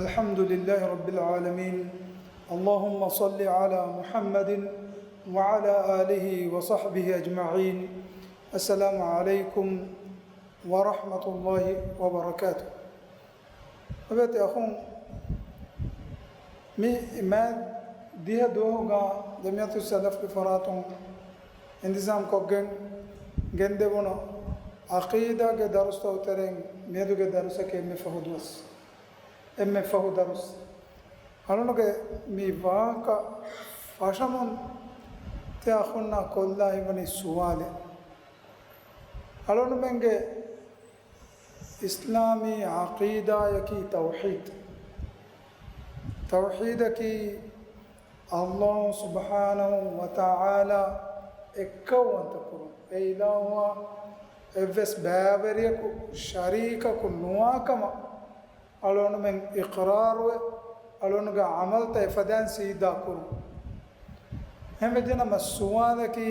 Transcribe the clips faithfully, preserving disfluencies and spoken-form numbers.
الحمد لله رب العالمين. اللهم صل على محمد وعلى آله وصحبه أجمعين. السلام عليكم ورحمة الله وبركاته. އަވަދި އަޚުން، މި މާތް ދިހަ ދުވަހުގަ ޖަމިއްޔަތުއް ސަލަފްގެ ފަރާތުން އިންތިޒާމް ކޮށްގެން ގެންދެވުނު ޢަޤީދާގެ ދަރުސްތައް ތެރެއިން މިއަދުގެ ދަރުސަކީ އެންމެ ފަހު ދުވަސް، އެންމެ ފަހު ދަރުސް. އަޅުނުގެ މި ވާހަކަ ފަށަމުން ތި އަޚުންނާ ކޮށްލާ ހިމަނި ސުވާލެއް. އަޅުނުމެންގެ އިސްލާމީ ޢަޤީދާޔަކީ ތައުޙީދު. ތައުޙީދަކީ ﷲ ސުބްޙާނަހޫ ވަތަޢާލާ އެއްކައުވަންތަކުރުން، އެ އިލާހުއާ އެއްވެސް ބައިވެރިޔަކު ޝަރީކަކު ނުވާކަމަށް އަޅުގަނޑުމެން އިޤްރާރުވެ، އަޅުގަނޑުގެ ޢަމަލުތައް އެފަދައިން ސީދާކުރުން. އެހެންވެއްޖެނަމަ ސުވާލަކީ،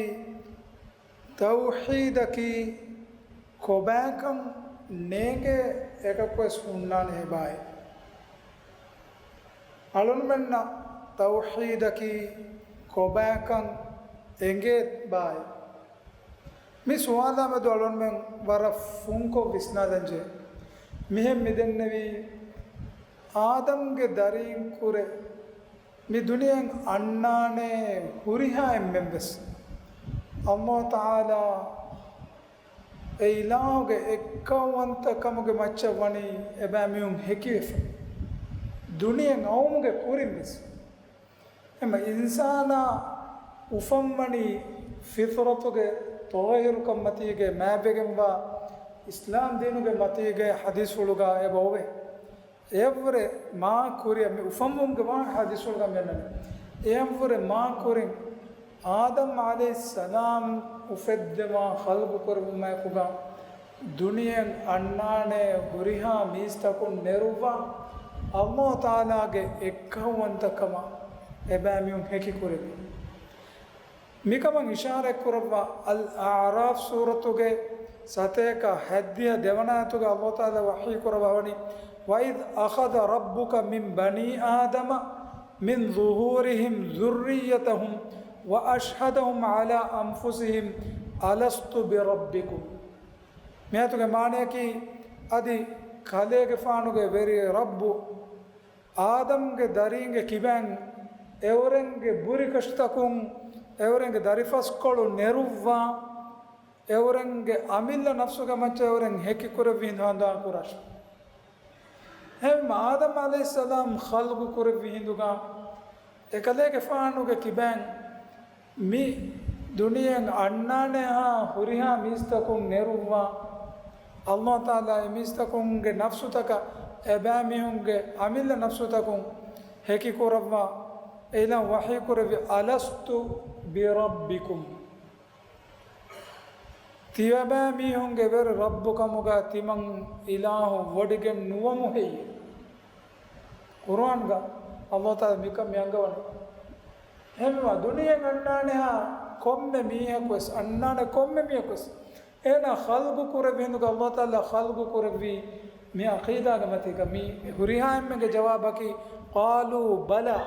ތައުޙީދަކީ ކޮބާކަން ނޭނގޭ އެކަކުވެސް ހުންނާނެ އެބާއޭ؟ އަޅުންމެންނަށް ތައުޙީދަކީ ކޮބާކަން އެނގޭ ބާއޭ؟ މި ސުވާލާ މެދު އަޅުންމެން ވަރަށް ފުންކޮށް ވިސްނާލަންޖެހޭ. މިހެން މިދެންނެވީ، އާދަމްގެ ދަރީން ކުރެ މި ދުނިޔެއަށް އަންނާނޭ ހުރިހާ އެންމެންވެސް، ﷲ ތަޢާލާ އެ އިލާހުގެ އެއްކައުވަންތަކަމުގެ މައްޗަށް ވަނީ އެބައިމީހުން ހެކިވެފަ. ދުނިޔެއަށް އައުމުގެ ކުރިންވެސް. އެމަ އިންސާނާ އުފަންވަނީ ފިޠުރަތުގެ ޠާހިރުކަން މަތީގައި މާތްވެގެންވާ އިސްލާމް ދީނުގެ މަތީގައި ޙަދީޘްފުޅުގަ އެބަ އޮވޭ. އެއަށްވުރެ މާ ކުރިއަށް މި އުފަންވުމުގެ ވާހަކަ ޙަދީޘްފުޅުގަ މިއަންނަނީ. އެއަށްވުރެ މާ ކުރިން އާދަމް ޢަލައިހިއްސަލާމް އުފެއްދެވާ ޚަލްޤު ކުރެއްވުމާއެކުގަ ދުނިޔެއަށް އަންނާނޭ ހުރިހާ މީސްތަކުން ނެރުއްވާ ﷲ ތަޢާލާގެ އެއްކައުވަންތަކަމަށް އެބައިމީހުން ހެކި ކުރެއްވި. މިކަމަށް އިޝާރަތް ކުރައްވާ އަލް އަޢުރާފް ސޫރަތުގެ ސަތޭކަ ހަތްދިހަ ދެވަނަ އާޔަތުގަ ﷲ ތަޢާލާ ވަޙީ ކުރައްވަވަނީ، وَإِذْ أَخَذَ رَبُّكَ مِنْ بَنِي آدَمَ مِنْ ظُهُورِهِمْ ذُرِّيَّتَهُمْ وَأَشْهَدَهُمْ عَلَى أَنْفُسِهِمْ أَلَسْتُ بِرَبِّكُمْ. މިއާޔަތުގެ މާނަޔަކީ، އަދި ކަލޭގެފާނުގެ ވެރި ރައްބު އާދަމްގެ ދަރީންގެ ކިބައިން އެއުރެންގެ ބުރިކަށިތަކުން، އެއުރެންގެ ދަރިފަސްކޮޅު ނެރުއްވާ، އެއުރެންގެ އަމިއްލަ ނަފްސުގެ މައްޗަށް އެއުރެން ހެކި ކުރެއްވި ހިނދު ހަނދާން ކުރާށޭ. އެހެން އާދަމް ޢަލައިހިއްސަލާމް ޚަލްޤު ކުރެއްވި ހިނދުގަ، އެކަލޭގެފާނުގެ ކިބައިން މި ދުނިޔެއަށް އަންނާނޭހާ ހުރިހާ މީސްތަކުން ނެރުއްވާ، ﷲ ތަޢާލާ އެ މީސްތަކުންގެ ނަފްސުތަކަށް އެބައިމީހުންގެ އަމިއްލަ ނަފްސުތަކުން ހެކި ކުރައްވާ، އެ އިލާހު ވަޙީ ކުރެއްވި، أَلَسْتُ بِرَبِّكُمْ؟ ތިޔަބައިމީހުންގެ ވެރި ރައްބު ކަމުގަ ތިމަން އިލާހު ވޮޑިގެން ނުވަމު ހެއްޔެވެ؟ ޤުރުއާންގަ ﷲ ތަޢާލާ މިކަން މި އަންގަވަނީ. އެހެންވީމަ ދުނިޔެއަށް އަންނާނޭހާ ކޮންމެ މީހަކުވެސް، އަންނާނެ ކޮންމެ މީހަކުވެސް، އޭނާ ޚަލްޤު ކުރެއްވި ހިނދުގަ ﷲ ތަޢާލާ ޚަލްޤު ކުރެއްވީ މި ޢަޤީދާގެ މަތީގަ. މި ހުރިހާ އެންމެންގެ ޖަވާބަކީ، قَالُوا بَلَىٰ.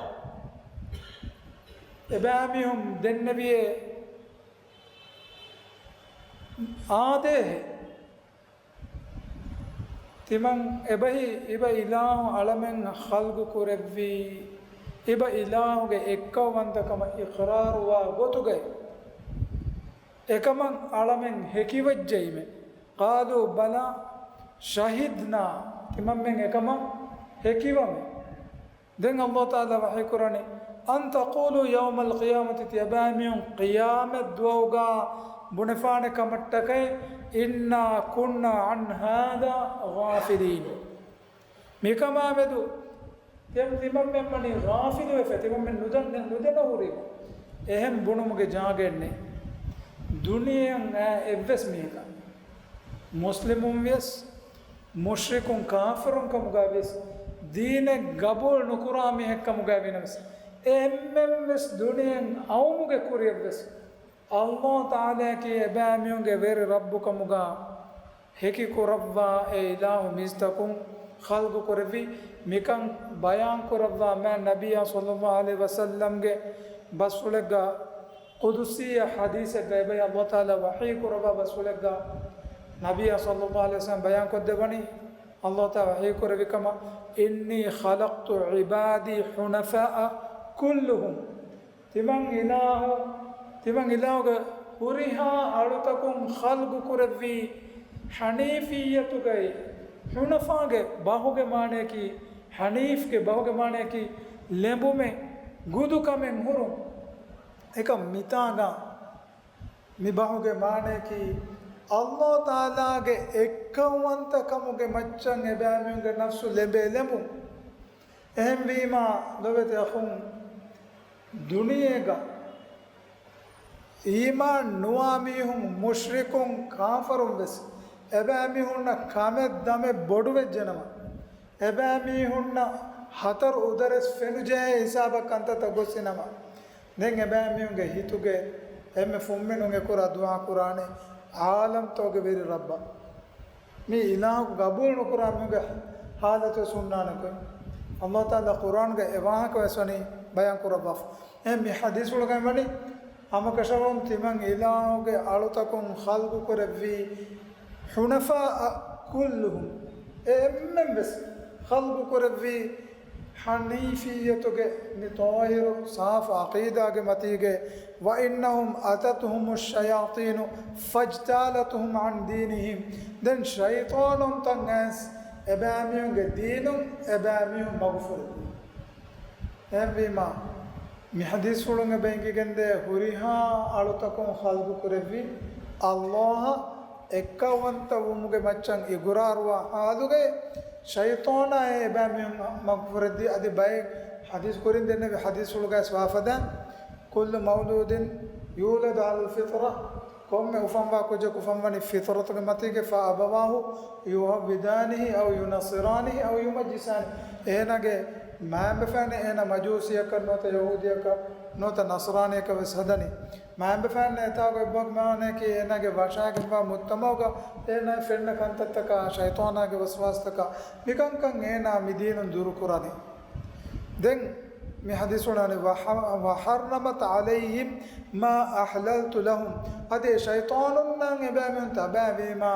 އެބައިމީހުން ދެންނެވިއޭ، އާދޭހެ. ތިމަން އެބަހީ، އިބަ އިލާހު އަޅަމެން ޚަލްޤު ކުރެއްވީ، އިބަ އިލާހުގެ އެއްކައުވަންތަކަމަށް އިޤްރާރުވާ ގޮތުގައި، އެކަމަށް އަޅަމެން ހެކިވެއްޖައީމެ. قَالُوا بَلَىٰ شَهِدْنَا، ތިމަންމެން އެކަމަށް ހެކިވަމެ. ދެން ﷲ ތަޢާލާ ވަޙީ ކުރަނީ، أَنْ تَقُولُوا يَوْمَ الْقِيَامَةِ، ތިޔަބައިމީހުން ޤިޔާމަތް ދުވަހުގަ ބުނެފާނެ ކަމަށްޓަކައި، إِنَّا كُنَّا عَنْ هَٰذَا غَافِلِينَ. މިކަމާމެދު ތިމަންމެން ވަނީ ޣާފިލުވެފަ، ތިމަންމެން ނުދަން-، ނުދެނަހުރި. އެހެން ބުނުމުގެ ޖާގައެއް ނެތް. ދުނިޔެއަށް އައި އެއްވެސް މީހަކަށް، މުސްލިމުން ވިޔަސް، މުޝްރިކުން ކާފިރުން ކަމުގައި ވިޔަސް، ދީނެއް ގަބޫލު ނުކުރާ މީހެއް ކަމުގައި ވީނަމަވެސް، އެ އެންމެންވެސް ދުނިޔެއަށް އައުމުގެ ކުރިއަށްވެސް، ﷲ ތަޢާލާއަކީ އެބައިމީހުންގެ ވެރި ރައްބު ކަމުގަ ހެކި ކުރައްވާ އެ އިލާހު މީސްތަކުން ޚަލްޤު ކުރެއްވީ. މިކަން ބަޔާން ކުރައްވާ މާތް ނަބިއްޔާ ޞައްލައްލާހު ޢަލައިހި ވަސައްލަމްގެ ބަސްފުޅެއްގަ، ޤުދުސީ ޙަދީޘެއްގަ އެބައި ﷲ ތަޢާލާ ވަޙީ ކުރައްވާ ބަސްފުޅެއްގަ ނަބިއްޔާ ޞައްލައްލާހު ޢަލައިހި ވަސައްލަމް ބަޔާން ކޮށްދެއްވަނީ، ﷲ ތަޢާލާ ވަޙީ ކުރެއްވި ކަމަށް، "إني خلقت عبادي حنفاء كلهم." ތިމަން އިލާހު، ތިމަން އިލާހުގެ ހުރިހާ އަޅުތަކުން ޚަލްޤު ކުރެއްވީ ޙަނީފިއްޔަތުގައި. ޙުނަފާގެ ބަހުގެ މާނަޔަކީ، ޙަނީފްގެ ބަހުގެ މާނަޔަކީ ލެނބުމެއް، ގުދުކަމެއް ހުރުން. އެކަމް މިތާގަ މި ބަހުގެ މާނަޔަކީ، ﷲ ތަޢާލާގެ އެއްކައުވަންތަކަމުގެ މައްޗަށް އެބައިމީހުންގެ ނަފްސު ލެނބޭ ލެނބުން. އެހެންވީމާ، ލޮބުވެތި އަޚުން، ދުނިޔޭގަ އީމާން ނުވާ މީހުން، މުޝްރިކުން، ކާފަރުން ވެސް އެބައިމީހުންނަށް ކަމެއް ދަމެއް ބޮޑުވެއްޖެނަމަ، އެބައިމީހުންނަށް ހަތަރު އުދަރެސް ފެނުޖެހޭ ހިސާބަށް ކަންތައްތައް ގޮސްފިނަމަ، ދެން އެބައިމީހުންގެ ހިތުގެ އެންމެ ފުންމިނުން އެކުރާ ދުޢާ ކުރާނެ ޢާލަމްތަކުގެ ވެރި ރައްބަށް. މި އިލާހަކު ގަބޫލު ނުކުރާ މީހުންގެ ޙާލަތު ވެސް ހުންނާނެ ކޮއި. ﷲ ތަޢާލާ ޤުރްއާނުގަ އެ ވާހަކަ ވެސް ވަނީ ބަޔާން ކުރައްވާފަ. އެ މި ޙަދީޘްފުޅުގައި ވަނީ، ހަމަކަށަވަރުން ތިމަން އިލާހުގެ އަޅުތަކުން ޚަލްޤު ކުރެއްވީ، حنفاء كلهم، އެ އެންމެން ވެސް ޚަލްޤު ކުރެއްވީ، ޙަނީފިއްޔަތުގެ މި ޠާހިރު ސާފު ޢަޤީދާގެ މަތީގައި، وإنهم أتتهم الشياطين فاجتالتهم عن دينهم. ދެން ޝައިޠާނުންތައް އައިސް އެބައިމީހުންގެ ދީނުން އެބައިމީހުން މަގުފުރެއްވި. އެހެންވީމާ، މި ޙަދީޘްފުޅުން އެބަ އެނގިގެންދޭ ހުރިހާ އަޅުތަކުން ޚަލްޤު ކުރެއްވި ﷲ އަށް އެއްކައުވަންތަ ވުމުގެ މައްޗަށް އިގުރާރުވާ ޙާލުގައި، ޝައިޠާނާ އެ އެބައިމީހުން މަގުފުރެއްދީ. އަދި ބައެއް ޙަދީޘް ކުރިން ދެންނެވި ޙަދީޘްފުޅުގައި ވާފަދަ، كل مولود يولد على الفطرة، ކޮންމެ އުފަންވާ ކުއްޖަކު އުފަންވަނީ ފިޠުރަތުގެ މަތީގައި، فأبواه يهودانه أو ينصرانه أو يمجسانه. އޭނާގެ މައިންބަފައިންނަށް އޭނާ މަޖޫސީއަކަށް ނުވަތަ ޔަހޫދީއަކަށް ނުވަތަ ނަޞްރާނީއަކަށް ވެސް ހަދަނީ. މައިންބަފައިންނަށް އެތާގަ އެއްބަހުގެ މާނަޔަކީ އޭނާގެ ވަށާގެންވާ މުޖްތަމަޢުގަ އޭނާ ފެންނަ ކަންތައްތަކާ، ޝައިޠާނާގެ ވަސްވާސްތަކާ، މިކަންކަން އޭނާ މި ދީނުން ދުރުކުރާނީ. ދެން މި ޙަދީޘްފުޅާނެ، "وح-، وحرمت عليهم ما أحللت لهم." އަދި ޝައިޠާނުންނާ އެބައިމީހުން ތަބާވީމާ،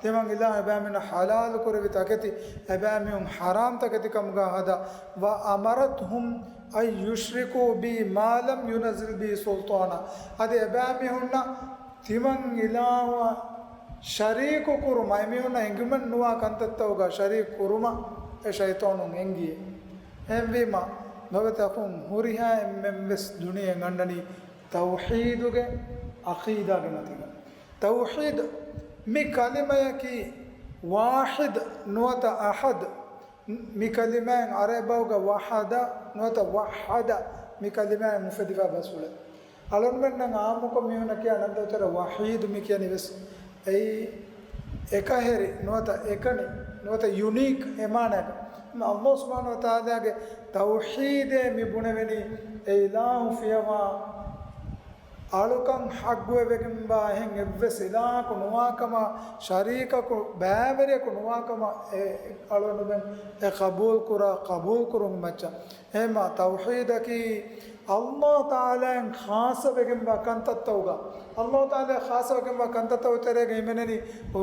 ތިމަން އިލާހު އެބައިމީހުންނަށް ޙަލާލު ކުރެއްވި ތަކެތި އެބައިމީހުން ޙަރާމް ތަކެތި ކަމުގަ ހަދާ، "وأمرتهم أن يشركوا بي ما لم ينزل به سلطانا." އަދި އެބައިމީހުންނަށް ތިމަން އިލާހުއަށް ޝަރީކު ކުރުމަށް، އެމީހުންނަށް އެނގުމެއް ނުވާ ކަންތައްތަކުގަ ޝަރީކު ކުރުމަށް އެ ޝައިޠާނުން އެންގިއޭ. އެހެންވީމަ، ލޮބުވެތި އަޚުން، ހުރިހާ އެންމެން ވެސް ދުނިޔެއަށް އަންނަނީ ތައުޙީދުގެ ޢަޤީދާގެ މަތީގަ. ތައުޙީދު މި ކަލިމަޔަކީ ވާޙިދު ނުވަތަ އަޙަދު. މި ކަލިމާއިން ޢަރަބި ބަހުގަ ވަޙަދަ ނުވަތަ ވައްޙަދަ މި ކަލިމާއިން އުފެދިފައި ބަސްފުޅެއް. އަޅުންމެންނަށް ޢާއްމުކޮށް މީހުންނަށް ކިޔާ ނަން ދައްތަރަށް ވަޙީދު މި ކިޔަނީ ވެސް އެއީ އެކަހެރި ނުވަތަ އެކަނި ނުވަތަ ޔުނީކް އެ މާނައަކަށް. އައްލާހު ސުބްޙާނަހު ވަތަޢާލާގެ ތައުޙީދޭ މި ބުނެވެނީ އެ އިލާހު ފިޔަވާ އަޅުކަން ޙައްޤުވެވެގެންވާ އެހެން އެއްވެސް އިލާހަކު ނުވާކަމަށް، ޝަރީކަކު ބައިވެރިޔަކު ނުވާކަމަށް އެ އަޅުގަނޑުމެން އެ ޤަބޫލުކުރާ، ޤަބޫލުކުރުމުގެ މައްޗަށް. އެހެންމާ ތައުޙީދަކީ އައްލާހު ތަޢާލާއިން ޚާއްޞަވެގެންވާ ކަންތައްތަކުގަ، އައްލާހު ތަޢާލާ ޚާއްޞަވެގެންވާ ކަންތައްތަކުގެ ތެރޭގަ ހިމެނެނީ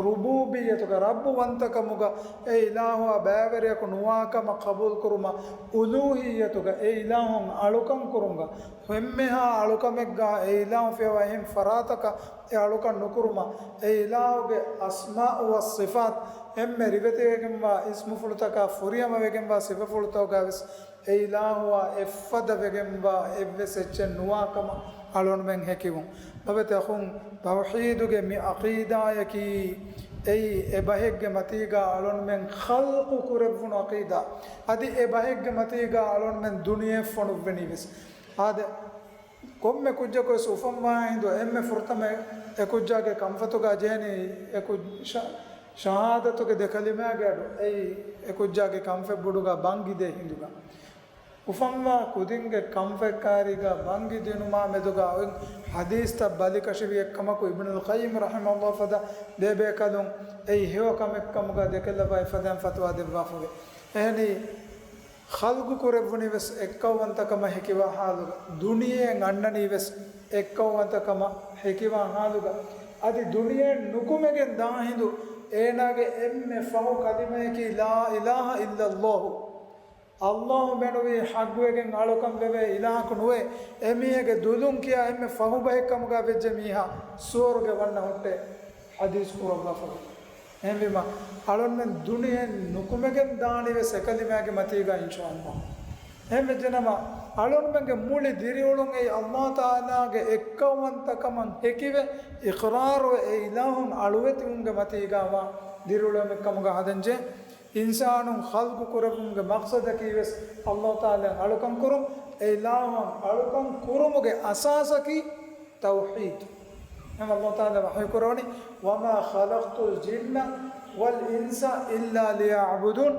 ރުބޫބިއްޔަތުގަ، ރައްބުވަންތަކަމުގަ، އެ އިލާހުއާ ބައިވެރިޔަކު ނުވާކަމަށް ޤަބޫލުކުރުމަށް، އުލޫހިއްޔަތުގަ، އެ އިލާހުން އަޅުކަން ކުރުމުގަ، އެންމެހާ އަޅުކަމެއްގަ އެ އިލާހު ފިޔަވާ އެހެން ފަރާތަކަށް އެ އަޅުކަން ނުކުރުމަށް، އެ އިލާހުގެ އަސްމާއު ވައްޞިފާތު އެންމެ ރިވެތިވެގެންވާ އިސްމުފުޅުތަކާ ފުރިހަމަވެގެންވާ ސިފަފުޅުތަކުގަ ވެސް އެ އިލާހުއާ އެއްފަދަވެގެންވާ އެއްވެސް އެއްޗެއް ނުވާކަމަށް އަޅުންމެން ހެކިވުން. ލޮބުވެތި އަޚުން، ތައުޙީދުގެ މި ޢަޤީދާޔަކީ އެއީ އެ ބަހެއްގެ މަތީގަ އަޅުންމެން ޚަލްޤު ކުރެއްވުނު ޢަޤީދާ. އަދި އެ ބަހެއްގެ މަތީގަ އަޅުންމެން ދުނިޔެއަށް ފޮނުއްވެނީ ވެސް. އާދެ، ކޮންމެ ކުއްޖަކު ވެސް އުފަންވާ ހިނދު އެންމެ ފުރަތަމަ އެ ކުއްޖާގެ ކަންފަތުގަ ޖެހެނީ އެ ކުއް-، ޝަ-، ޝަހާދަތުގެ ދެ ކަލިމާގެ އަޑު. އެއީ އެ ކުއްޖާގެ ކަންފަތް ބޮޑުގަ ބަންގި ދޭ ހިނދުގަ. އުފަންވާ ކުދިންގެ ކަންފަތްކާރީގަ ބަންގި ދިނުމާ މެދުގަ އޮތް ޙަދީޘްތައް ބަލިކަށިވި އެއްކަމަކު އިބްނުލް ޤައްޔިމް ރަޙިމަހުﷲ ފަދަ ދެބޭކަލުން އެއީ ހެޔޮ ކަމެއްކަމުގަ ދެކެލަބައި ފަދައިން ފަތުވާ ދެއްވާފަވޭ. އެހެނީ، ޚަލްޤު ކުރެއްވުނީ ވެސް އެއްކައުވަންތަކަމަށް ހެކިވާ ޙާލުގަ، ދުނިޔެއަށް އަންނަނީ ވެސް އެއްކައުވަންތަކަމަށް ހެކިވާ ޙާލުގަ، އަދި ދުނިޔެއަށް ނުކުމެގެން ދާ ހިނދު އޭނާގެ އެންމެ ފަހު ކަލިމަޔަކީ ލާ އިލާހަ އިއްލައްލާހު. އައްލާހު މެނުވީ ޙައްޤުވެގެން އަޅުކަން ވެވޭ އިލާހަކު ނުވޭ. އެމީހެއްގެ ދުލުން ކިޔާ އެންމެ ފަހުބަހެއްކަމުގަ ވެއްޖެ މީހާ ސުވަރުގެ ވަންނަ ހުއްޓޭ ޙަދީޘް ކުރައްވާފަވޭ. އެހެންވީމަ، އަޅުންމެން ދުނިޔެއިން ނުކުމެގެން ދާނީ ވެސް އެކަލިމާގެ މަތީގަ އިންޝާﷲ. އެހެންވެއްޖެނަމަ، އަޅުންމެންގެ މުޅި ދިރިއުޅުން އެއީ ﷲ ތަޢާލާގެ އެއްކައުވަންތަކަމަށް ހެކިވެ، އިޤްރާރުވެ، އެ އިލާހުން އަޅުވެތިވުމުގެ މަތީގަވާ ދިރިއުޅުމެއްކަމުގަ ހަދަންޖެ. އިންސާނުން ޚަލްޤު ކުރެއްވުމުގެ މަޤްޞަދަކީ ވެސް ﷲ ތަޢާލާ އަޅުކަން ކުރުން. އެ އިލާހުން އަޅުކަން ކުރުމުގެ އަސާސަކީ ތައުޙީދު. އެހެން ﷲ ތަޢާލާ ވަޙީ ކުރަވަނީ، "وما خلقت الجن والإنس إلا ليعبدون."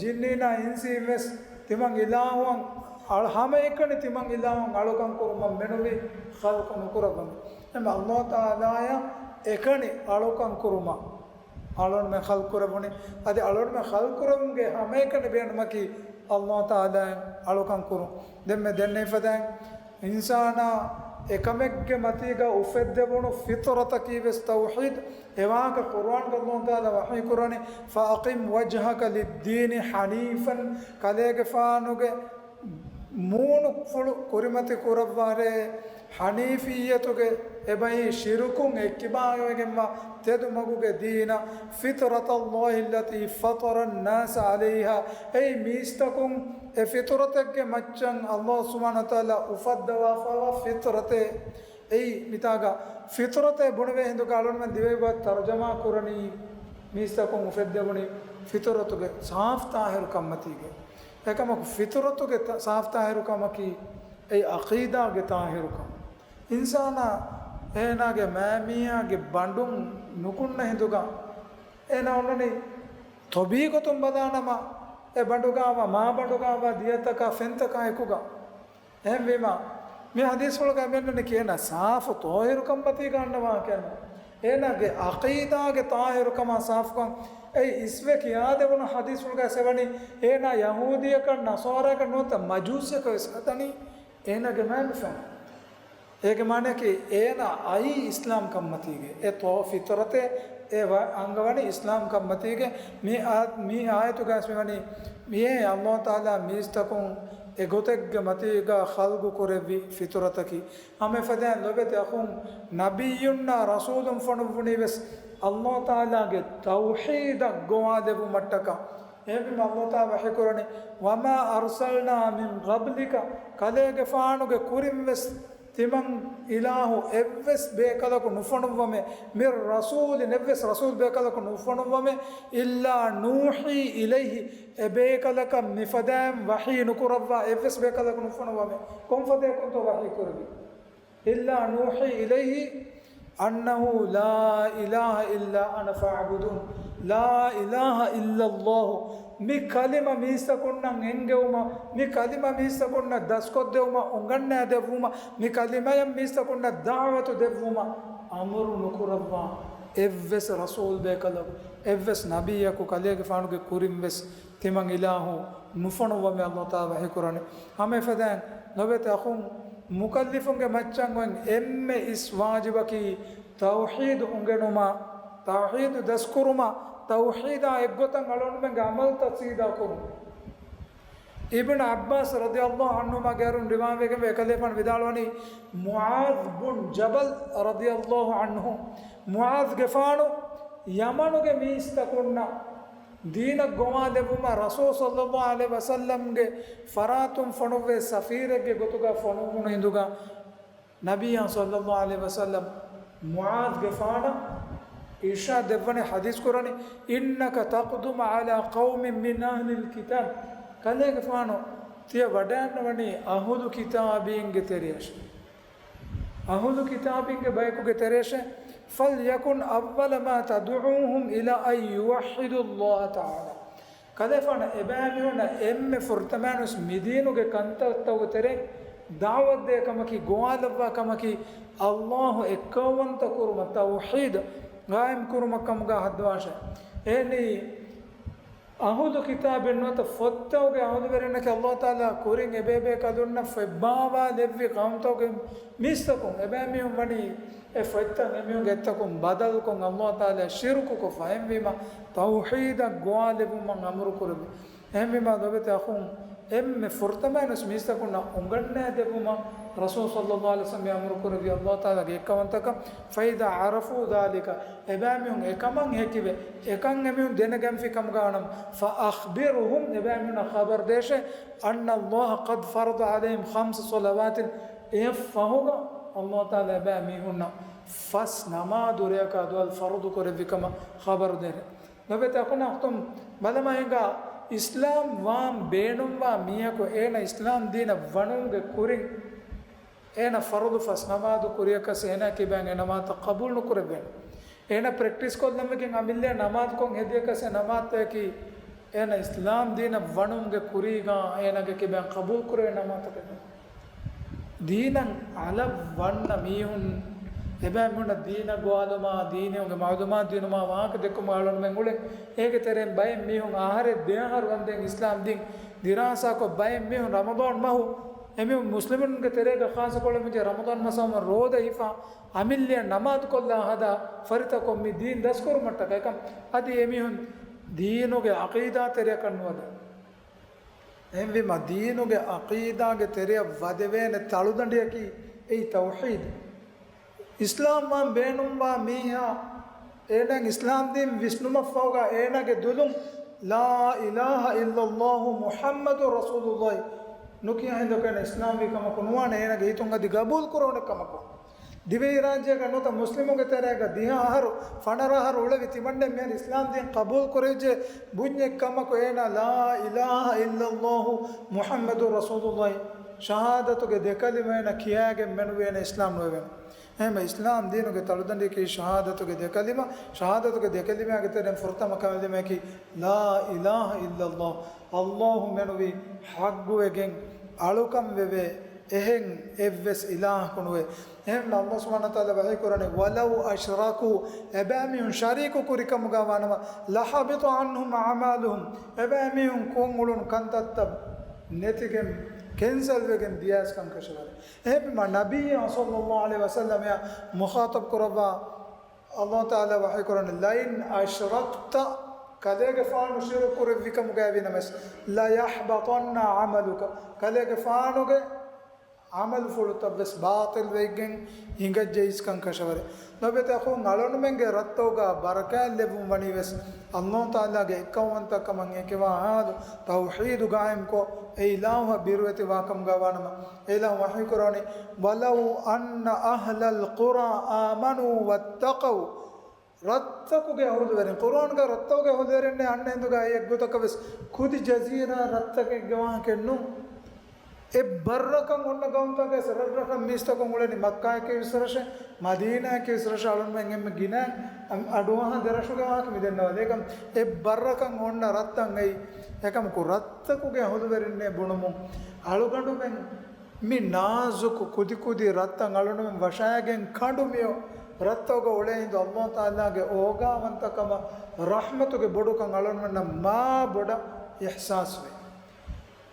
ޖިންނީންނާ އިންސީން ވެސް ތިމަން އިލާހުން އަޅ-، ހަމައެކަނި ތިމަން އިލާހުން އަޅުކަން ކުރުމަށް މެނުވީ ޚަލްޤު ނުކުރައްވަމެ. އެހެން ﷲ ތަޢާލާއަށް އެކަނި އަޅުކަން ކުރުމަށް އަޅުންމެ ޚަލްޤު ކުރެވުނީ. އަދި އަޅުންމެ ޚަލްޤު ކުރެވުމުގެ ހަމައެކަނި ބޭނުމަކީ ﷲ ތަޢާލާއަށް އަޅުކަން ކުރުން. ދެންމެ ދެންނެވި ފަދައިން އިންސާނާ އެކަމެއްގެ މަތީގަ އުފެއްދެވުނު ފިޠުރަތަކީ ވެސް ތައުޙީދު. އެ ވާހަކަ ޤުރުއާންގަ ﷲ ތަޢާލާ ވަޙީ ކުރަނީ، "فأقم وجهك للدين حنيفا." ކަލޭގެފާނުގެ މޫނުފުޅު ކުރިމަތި ކުރައްވާރޭ، ޙަނީފިއްޔަތުގެ އެބައި ޝިރުކުން އެއްކިބާވެގެންވާ ތެދު މަގުގެ ދީނަށް، فطرة الله التي فطر الناس عليها. އެއީ މީސްތަކުން އެ ފިޠުރަތެއްގެ މައްޗަށް ﷲ ސުބްޙާނަހޫ ވަތަޢާލާ އުފައްދަވާފައިވާ ފިޠުރަތެއް. އެއީ މިތާގަ ފިޠުރަތޭ ބުނެވޭ ހިނދުގަ އަޅުންމެން ދިވެހިބަހަށް ތަރުޖަމާ ކުރަނީ މީސްތަކުން އުފެއްދެވުނީ ފިޠުރަތުގެ ސާފު ޠާހިރު ކަންމަތީގަ. އެކަމަކު ފިޠުރަތުގެ ތަ-، ސާފު ޠާހިރު ކަމަކީ އެއީ ޢަޤީދާގެ ޠާހިރުކަން. އިންސާނާ އޭނާގެ މައިމީހާގެ ބަނޑުން ނުކުންނަ ހިނދުގަ އޭނާ އޮންނަނީ ޠަބީޢަތުން ބަލާނަމަ އެ ބަނޑުގައިވާ، މާބަނޑުގައިވާ ދިޔަތަކާ ފެންތަކާ އެކުގަ. އެހެންވީމަ، މި ޙަދީޘްފުޅުގައި މިއަންނަނީ ކިޔޭނާ ސާފު ޠާހިރުކަން މަތީގަ އަންނަ ވާހަކައެއް ނޫން. އޭނާގެ ޢަޤީދާގެ ޠާހިރުކަމާ ސާފުކަން. އެއީ އިސްވެ ކިޔާދެވުނު ޙަދީޘްފުޅުގައި އެސެވަނީ، އޭނާ ޔަހޫދީއަކަށް ނަޞާރާއަކަށް ނުވަތަ މަޖޫސީއަކަށް ވެސް ހަދަނީ އޭނާގެ މައިންބަފައިން. އޭގެ މާނައަކީ އޭނާ އައީ އިސްލާމް ކަންމަތީގެ. އެ ޠާ-، ފިޠުރަތެއް އެ ވަ-، އަންގަވަނީ އިސްލާމް ކަންމަތީގެ. މި އާ-، މި އާޔަތުގައި ވެސް މިވަނީ، މިއޭ ﷲ ތަޢާލާ މީސްތަކުން އެ ގޮތެއްގެ މަތީގަ ޚަލްޤު ކުރެއްވި ފިޠުރަތަކީ. ހަމަ އެފަދައިން ލޮބެތި އަޚުން، ނަބިއްޔުންނާ ރަސޫލުން ފޮނުއްވުނީ ވެސް ﷲ ތަޢާލާގެ ތައުޙީދަށް ގޮވާލެއްވުމަށްޓަކާ. އެހެންވީމަ ﷲ ތަޢާލާ ވަޙީ ކުރަނީ، "وما أرسلنا من قبلك." ކަލޭގެފާނުގެ ކުރިން ވެސް ތިމަން އިލާހު އެއްވެސް ބޭކަލަކު ނުފޮނުއްވަމޭ، من رسول، އެއްވެސް ރަސޫލް ބޭކަލަކު ނުފޮނުއްވަމޭ، إلا نوحي إليه، އެ ބޭކަލަކަށް މިފަދައިން ވަޙީ ނުކުރައްވާ އެއްވެސް ބޭކަލަކު ނުފޮނުއްވަމޭ. ކޮންފަދައަކުންތޯ ވަޙީ ކުރެއްވީ؟ إلا نوحي إليه أنه لا إله إلا أنا فاعبدون. لا إله إلا الله. މި ކަލިމަ މީސްތަކުންނަށް އެންގެވުމަށް، މި ކަލިމަ މީސްތަކުންނަށް ދަސްކޮށްދެވުމަށް، އުނގަންނައިދެއްވުމަށް، މި ކަލިމަޔަށް މީސްތަކުންނަށް ދަޢުވަތު ދެއްވުމަށް އަމުރު ނުކުރައްވާ އެއްވެސް ރަސޫލް ބޭކަލަކު، އެއްވެސް ނަބިއްޔަކު ކަލޭގެފާނުގެ ކުރިން ވެސް ތިމަން އިލާހު ނުފޮނުއްވަމޭ ﷲ ތަޢާލާ ވަޙީ ކުރަނީ. ހަމަ އެފަދައިން ލޮބެތި އަޚުން، މުކައްލިފުންގެ މައްޗަށް އޮތް އެންމެ އިސް ވާޖިބަކީ ތައުޙީދު އުނގެނުމާ، ތައުޙީދު ދަސްކުރުމާ، ތައުޙީދާ އެއްގޮތަށް އަޅުގަނޑުމެންގެ ޢަމަލުތައް ސީދާ ކުރުން. އިބްނު ޢައްބާސް ރަޟިޔަﷲ ޢަންހުމާގެ އަރުން ރިވާވެގެންވޭ، އެކަލޭފާނު ވިދާޅުވަނީ، މުޢާޛް ބުން ޖަބަލް ރަޟިޔަﷲ ޢަންހު، މުޢާޛްގެފާނު ޔަމަނުގެ މީސްތަކުންނަށް ދީނަށް ގޮވާލެއްވުމަށް ރަސޫލު ޞައްލަﷲ ޢަލައިހި ވަސައްލަމްގެ ފަރާތުން ފޮނުއްވޭ ސަފީރެއްގެ ގޮތުގަ ފޮނުއްވުނު ހިނދުގަ، ނަބިއްޔާ ޞައްލަﷲ ޢަލައިހި ވަސައްލަމް މުޢާޛްގެފާނަށް އިރްޝާދު ދެއްވަނީ، ޙަދީޘް ކުރަނީ، إنك تقدم على قوم من أهل الكتاب. ކަލޭގެފާނު ތިޔަ ވަޑައިންނަވަނީ އަހުލު ކިތާބީންގެ ތެރެއަށް. އަހުލު ކިތާބީންގެ ބަޔަކުގެ ތެރެއަށެ، فليكن أول ما تدعوهم إلى أن يوحدوا الله تعالى. ކަލޭފާނަށް އެބައިމީހުންނަށް އެންމެ ފުރަތަމައިނުސް މިދީނުގެ ކަންތައްތަކުގެ ތެރެއިން ދަޢުވަތްދޭ ކަމަކީ، ގޮވާލައްވާ ކަމަކީ، ﷲ އެއްކައުވަންތަ ކުރުމަށް، ތައުޙީދަށް ޤާއިމް ކުރުމަށް ކަމުގަ ހައްދަވާށޭ. އެހެނީ، އަހުލު ކިތާބެއް ނުވަތަ ފޮތްތަކުގެ އަހުލުވެރިންނަކީ ﷲ ތަޢާލާ ކުރިން އެބޭބޭކަލުންނަށް ފޮތް ބާވާލެއްވި ޤައުމުތަކުގެ މީސްތަކުން. އެބައިމީހުން ވަނީ އެ ފޮތްތައް އެމީހުންގެ އެއްތަކުން ބަދަލުކޮށް، ﷲ ތަޢާލާ ޝިރުކުކޮށްފަ. އެހެންވީމަ، ތައުޙީދަށް ގޮވާލެއްވުމަށް އަމުރު ކުރެއްވި. އެހެންވީމާ ލޯބިވެތި އަޚުން، އެންމެ ފުރަތަމައިނުސް މީސްތަކުންނަށް އުނގަންނައިދެއްވުމަށް ރަސޫލު ޞައްލައްލާހު ޢަލައިހި ވަސައްލަމް އަމުރު ކުރެއްވި ﷲ ތަޢާލާގެ އެއްކައުވަންތަކަން. فإذا عرفوا ذلك، އެބައިމީހުން އެކަމަށް ހެކިވެ، އެކަން އެމީހުން ދެނެގެންފި ކަމުގަ ވަނަމަ، فأخبرهم، އެބައިމީހުންނަށް ޚަބަރު ދޭށޭ، أن الله قد فرض عليهم خمس صلوات، އެއަށް ފަހުގަ ﷲ ތަޢާލާ އެބައިމީހުންނަށް ފަސް ނަމާދު ރެއަކާ ދުވަހަށް ފަރުޟު ކުރެއްވި ކަމަށް ޚަބަރު ދޭށޭ. ލޯބިވެތި އަޚުންނާ އުޚްތުން، ބަލަމާ ހިނގާ އިސްލާމް ވާން ބޭނުންވާ މީހަކު އޭނަ އިސްލާމް ދީނަށް ވަނުމުގެ ކުރިން، އޭނަ ފަރުޟު ފަސް ނަމާދު ކުރިޔަކަސް އޭނަ ކިބައިން އެ ނަމާދުތައް ޤަބޫލު ނުކުރެއްވޭނެ. އޭނަ ޕްރެކްޓިސް ކޮށްލަމެގެން އަމިއްލައަށް ނަމާދުކޮށް ހެދިޔަކަސް އެ ނަމާދުތަކީ އޭނަ އިސްލާމް ދީނަށް ވަނުމުގެ ކުރީގާ އޭނަގެ ކިބައިން ޤަބޫލު ކުރެވޭ ނަމާދުތަކެއް ނޫން. ދީނަށް އަލަށް ވަންނަ މީހުން، އެބައިމީހުންނަށް ދީނަށް ގޮވާލުމާ، ދީނީ އުނގެ މަޢުލޫމާތު ދިނުމާ، ވާހަކަ ދެއްކުމާ އަޅުގަނޑުމެން އުޅެން. އޭގެ ތެރެއިން ބައެއް މީހުން އަހަރެއް ދެއަހަރު ވަންދެން އިސްލާމް ދީން ދިރާސާކޮށް، ބައެއް މީހުން ރަމަޟާން މަހު، އެމީހުން މުސްލިމުންގެ ތެރޭގަ ޚާއްޞަކޮށް މިޖެ ރަމަޟާން މަސް ހަމަ ރޯދަ ހިފާ، އަމިއްލައަށް ނަމާދު ކޮށްލާ ހަދާ ފަރިތަކޮށް މި ދީން ދަސްކުރުމަށްޓަކައި ކަން. އަދި އެމީހުން ދީނުގެ ޢަޤީދާ ތެރެއަކަށް ނުވަދެ. އެހެންވީމަ، ދީނުގެ ޢަޤީދާގެ ތެރެއަށް ވަދެވޭނެ ތަޅުދަނޑިއަކީ އެއީ ތައުޙީދު. އިސްލާމްވާން ބޭނުންވާ މީހާ، އޭނައަށް އިސްލާމް ދީން ވިސްނުމަށްފަހުގަ އޭނާގެ ދުލުން لا إله إلا الله محمد رسول الله ނުކިޔާ ހިނދަކު އޭނަ އިސްލާމްވީ ކަމަކު ނުވާނެ، އޭނާގެ ހިތުން އަދި ގަބޫލު ކުރެވުނު ކަމަކު. ދިވެހިރާއްޖޭގަ ނުވަތަ މުސްލިމުންގެ ތެރޭގަ ދިހަ އަހަރު، ފަނަރަ އަހަރު އުޅެވި ތިމަންނެ މިހާރު އިސްލާމް ދީން ޤަބޫލު ކުރެވިއްޖެ ބުންޏެއް ކަމަކު އޭނާ لا إله إلا الله محمد رسول الله ޝަހާދަތުގެ ދެ ކަލިމަ އޭނާ ކިޔާގެން މެނުވީ އޭނާ އިސްލާމް ނުވެވޭނެ. އެހެންވެ، އިސްލާމް ދީނުގެ ތަޅުދަނޑިއަކީ ޝަހާދަތުގެ ދެ ކަލިމަ، ޝަހާދަތުގެ ދެ ކަލިމާގެ ތެރެއިން ފުރަތަމަ ކަލިމައަކީ لا إله إلا الله. ﷲ މެނުވީ ޙައްޤުވެގެން އަޅުކަން ވެވޭ އެހެން އެއްވެސް އިލާހަކު ނުވޭ. އެހެން ﷲ ސުބްޙާނަހޫ ވަތަޢާލާ ވަޙީ ކުރަނީ، ولو أشركوا، އެބައިމީހުން ޝަރީކު ކުރިކަމުގަ ވާނަމަ، لحبط عنهم أعمالهم، އެބައިމީހުން ކޮށް އުޅުނު ކަންތައްތައް ނެތިގެން، ކެންސަލް ވެގެން ދިޔައިސް ކަން ކަށަވަރެއް. އެހެންވީމަ، ނަބިއްޔާ ޞައްލައްލާހު ޢަލައިހި ވަސައްލަމައާ މުޚާޠަބް ކުރައްވާ ﷲ ތަޢާލާ ވަޙީ ކުރަނީ، لئن أشركت، ކަލޭގެފާނު ޝިރުކު ކުރެއްވިކަމުގައި ވީނަމަވެސް، ليحبطن عملك، ކަލޭގެފާނުގެ ޢަމަލުފުޅުތައްވެސް ބާޠިލް ވެގެން ހިނގައްޖެއިސްކަން ކަށަވަރެއް. ލޯބިވެތި އަޚުން، އަޅުންމެންގެ ރަށްތަކުގަ ބަރަކާތް ލެއްވުން ވަނީވެސް، ﷲ ތަޢާލާގެ އެއްކައުވަންތަކަމަށް އެކެވާ ހާލު ތައުޙީދު ޤާއިމްކޮށް، އެ އިލާހަށް ބިރުވެތިވާކަމުގަ ވާނަމަ، އެ އިލާހު ވަޙީ ކުރަނީ، ولو أن أهل القرى آمنوا واتقوا. ރަށްތަކުގެ އަހުލުވެރިން، ޤުރުއާންގަ ރަށްތަކުގެ އަހުލުވެރިންނޭ އަންނަ އެނދުގަ އެއް ގޮތަކަށް ވެސް ކުދި ޖަޒީރާ ރަށްތަކެއްގެ ވާހަކައެއް ނޫން. އެއް ބައްރަކަށް އޮންނަ ގައުމުތަކެއް ރަށްރަށަށް މީސްތަކުން އުޅެނީ މައްކާއެކޭ ވިސްރަށެ، މަދީނާއެކޭ ވިސްރަށެ އަޅުންމެން އެންމެ ގިނަ އަޑުއަހަން ދެރަށުގެ ވާހަކަ މި ދެންނަވާލި. އެކަމް އެއް ބައްރަކަށް އޮންނަ ރަށްތައް އެއީ. އެކަމަކު ރަށްތަކުގެ އަހުލުވެރިންނޭ ބުނުމުން އަޅުގަނޑުމެން މި ނާޒުކު ކުދިކުދި ރަށްތައް އަޅުންމެން ވަށާގެން ކަނޑު މިއޮ ރަށްތަކުގަ އުޅޭ ހިނދު ﷲ ތަޢާލާގެ އޯގާވަންތަކަމަށް ރަޙްމަތުގެ ބޮޑުކަން އަޅުންމެންނަށް މާ ބޮޑަށް އިޙްސާސްވޭ.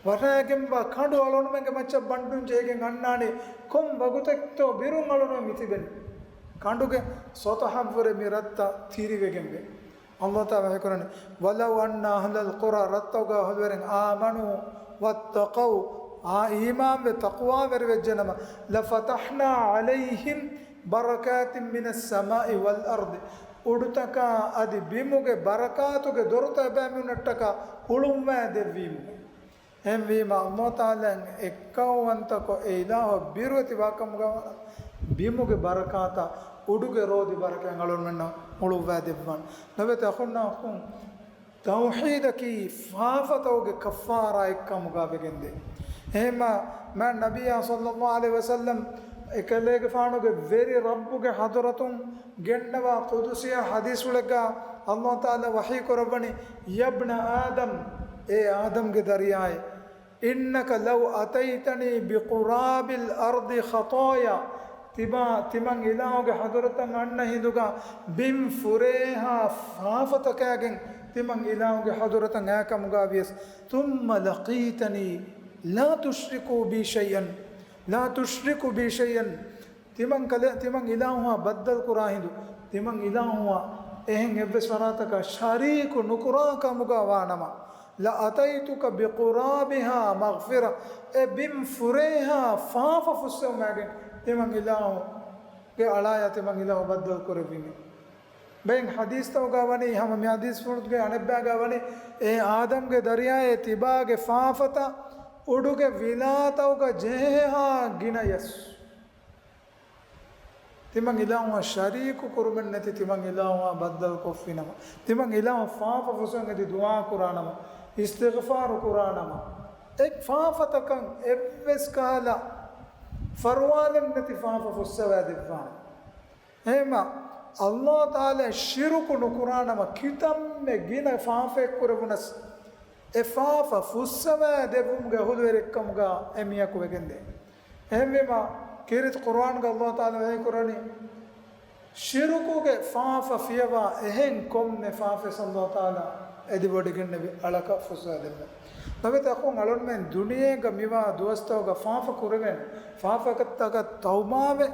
ވަށާގެންވާ ކަނޑު އަޅުންމެންގެ މައްޗަށް ބަންޑުން ޖެހިގެން އަންނާނީ ކޮން ވަގުތެއްތޯ ބިރުން އަޅުންމެން މިތިބެނީ. ކަނޑުގެ ސޮތަހަށްވުރެ މި ރަށްތައް ތިރިވެގެންވޭ. ﷲ ތަޢާލާ ވަޙީކުރަނީ، ولو أن أهل القرى ރަށްތަކުގެ އަހުލުވެރިން آمنوا واتقوا އާ އީމާންވެ ތަޤްވާވެރިވެއްޖެނަމަ، لفتحنا عليهم بركات من السماء والأرض އުޑުތަކާ އަދި ބިމުގެ ބަރަކާތުގެ ދޮރުތައް އެބައިމީހުންނަށްޓަކާ ހުޅުވާ ދެއްވީމު. އެހެންވީމަ، ﷲ ތަޢާލާއަށް އެއްކައުވަންތަކޮށް އެ އިލާހު ބިރުވެތި ވާކަމުގަ ވާނަމަ، ބިމުގެ ބަރަކާތާ އުޑުގެ ރޯދި ބަރަކާތް އަޅުންމެންނަށް ހުޅުވާ ދެއްވާނެ. ލޯބިވެތި އަޚުންނާ އުޚްތުން، ތައުޙީދަކީ ފާފަތަކުގެ ކައްފާރާއެއްކަމުގަ ވެގެންދޭ. އެހެންމަ، މާތް ނަބިއްޔާ ޞައްލައްލާހު ޢަލައިހި ވަސައްލަމް އެކަލޭގެފާނުގެ ވެރި ރައްބުގެ ޙަޟުރަތުން ގެންނަވާ ޤުދުސީ ޙަދީޘްފުޅެއްގަ ﷲ ތަޢާލާ ވަޙީ ކުރައްވަނީ، يا ابن آدم، އޭ އާދަމްގެ ދަރިޔާއޭ، إنك لو أتيتني بقراب الأرض خطايا، ތިބާ، ތިމަން އިލާހުގެ ޙަޟުރަތަށް އަންނަ ހިނދުގަ ބިން ފުރޭހާ ފާފަތަކާގެން ތިމަން އިލާހުގެ ޙަޟުރަތަށް އައިކަމުގަ ވިޔަސް، ثم لقيتني لا تشرك بي شيئا، لا تشرك بي شيئا، ތިމަން ކަލެ، ތިމަން އިލާހުއާ ބައްދަލު ކުރާ ހިނދު، ތިމަން އިލާހުއާ އެހެން އެއްވެސް ފަރާތަކަށް ޝަރީކު ނުކުރާ ކަމުގަ ވާނަމަ، لأتيتك بقرابها مغفرة، އެ ބިން ފުރޭހާ ފާފަ ފުއްސެވުމާގެން ތިމަން އިލާހުގެ އަޅާޔާ ތިމަން އިލާހު ބައްދަލު ކުރެއްވީމެ. ބައެއް ޙަދީޘްތަކުގަ ވަނީ، ހަމަ މި ޙަދީޘްފުޅުގެ އަނެއްބައިގަ ވަނީ، އޭ އާދަމްގެ ދަރިޔާއޭ، ތިބާގެ ފާފަތައް އުޑުގެ ވިލާތަކުގަ ޖެހޭހާ ގިނަޔަސް. ތިމަން އިލާހުއާ ޝަރީކު ކުރުމެއް ނެތި ތިމަން އިލާހުއާ ބައްދަލު ކޮށްފިނަމަ، ތިމަން އިލާހު ފާފަ ފުއްސަވަން އެދި ދުޢާ ކުރާނަމަ، އިސްތިޣްފާރު ކުރާނަމަ، އެ ފާފަތަކަށް އެއްވެސް ކަހަލަ ފަރުވާލެއް ނެތި ފާފަ ފުއްސަވައިދެއްވާނެ. އެހެންމަ، ﷲ ތަޢާލާ ޝިރުކު ނުކުރާނަމަ، ކިތަންމެ ގިނަ ފާފައެއް ކުރެވުނަސް، އެ ފާފަ ފުއްސަވައި ދެއްވުމުގެ އަހުލުވެރިއެއްކަމުގަ އެ މީހަކު ވެގެންދޭ. އެހެންވީމަ، ކީރިތި ޤުރުއާންގަ ﷲ ތަޢާލާ ވަޙީ ކުރަނީ، ޝިރުކުގެ ފާފަ ފިޔަވާ އެހެން ކޮންމެ ފާފައެއް ﷲ ތަޢާލާ އެދިވޮޑިގެންނެވި އަޅަކަށް ފުއްސަވައިދެއްވޭ. ނަބިތަކުން އަޅުންމެން ދުނިޔޭގަ މިވާ ދުވަސްތަކުގަ ފާފަ ކުރެވޭނެ. ފާފަތަކަށް ތައުބާވެ،